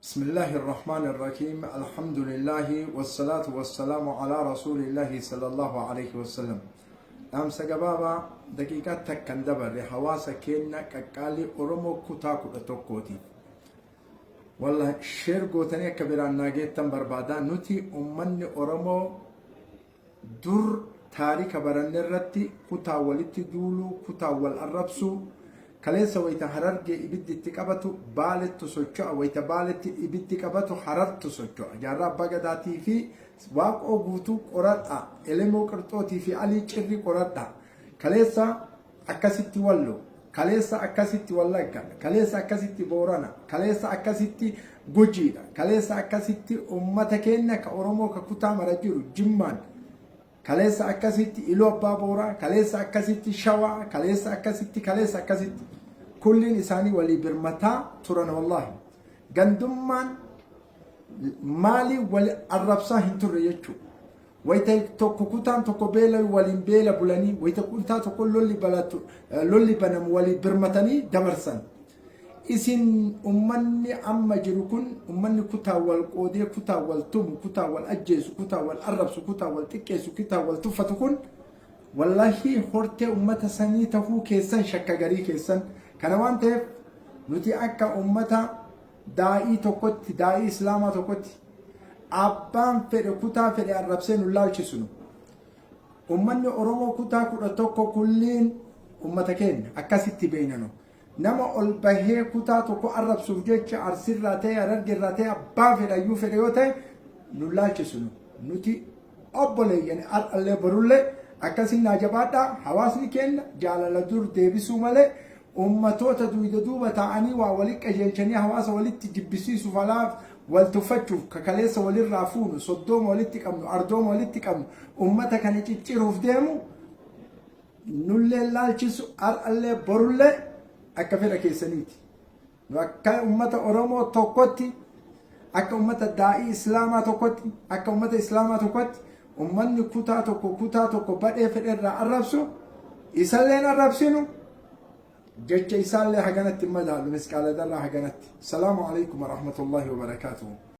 Bismillahi Irrahmaani Irrahiim Alhamdulillahi Wassalaatu Wassalaamu Alaa Rasuulillahi Sallallahu Aleyhi Wassallam. Dhaamsa gabaabaa daqiiqaa takka hin dabarre hawaasa keenna qaqqaalii Oromoo kutaa 11tiif. Wallah sheer gootanii akka biraan naa geettan barbaada. Nuti ummanni Oromoo dur taarika baranne irratti kutaa walitti duuluu, kutaa wal arrabsuu, kaleessa wayita Harargee ibiddi itti qabatu Baalettu socho'a, wayita Baaletti ibiddi qabatu Harartu socho'a. Jaarraa Abbaa Gadaatii fi Waaqoo Guutuu qoradha, Elemoo Qirxootii fi Alii Cirrii qoradha. Kaleessa akkasitti Wallo, kaleessa akkasitti Wallagga, kaleessa akkasitti Boorana, kaleessa akkasitti Gujiidha, kaleessa akkasitti uummata keenya ka Oromoo ka kutaa mara jiru Jimmaan, kaleessa akkasitti Iluu Abbaa Booraa, kaleessa akkasitti Shawaa, kaleessa akkasitti, kaleessa akkasitti. Kulliin isaanii walii birmataa turan wallaahi. Gandummaan maalii wal arrabsaa hin turre jechuudha. Wayita tokko kutaan tokko beelayu waliin beela bulanii, wayita kutaa tokko lolli balatu, lolli banamu walii birmatanii dabarsan. Isin ummanni amma jiru kun ummanni kutaa wal qoodee, kutaa wal tumu, kutaa wal ajjeesu, kutaa wal arrabsu, kutaa wal xiqqeessu, kutaa wal tuffatu kun wallaahi hortee ummata sanii tahuu keessan shakka garii keessan. Kana waan ta'eef nuti akka ummata daa'ii tokkotti, daa'ii islaamaa tokkotti abbaan fedhe kutaa fedhe arrabsee nu laalchisnu. Ummanni Oromoo kutaa 11 kulliin ummata keenya akkasitti beeynanu. Nama ol bahee kutaa tokko arrabsuuf jecha Arsirraa ta'e, Harargeerraa ta'e, abbaa fedhe ayyuu fedhe yoo ta'e nu laalchisnu. Nuti obboleeyyan har'allee borullee akkasiin naa jabaadhaa. Hawaasni keenya jaalala dur deebisuu malee ummatoota duyda duuba taa'anii waa wali qajeelchanii hawaasa walitti jibbisiisuuf alaaf wal tuffachuuf kakaleessa walirraa fuunu soddooma walitti qabnu ardooma walitti qabnu ummata kana cicciruuf deemu nullee laalchisu har'allee borullee akka fedha keessaniiti. Nu akka ummata Oromoo tokkotti, akka ummata daa'ii Islaamaa tokkotti, akka ummata Islaamaa tokkotti ummanni kutaa tokko kutaa tokko badhee fedherraa arrabsu isalleen arrabsinu jecha isaallee haganatti hin madaalu misqaala darraa haganatti. Salaamu alaikum warahmatullahi wabarakaatuhu.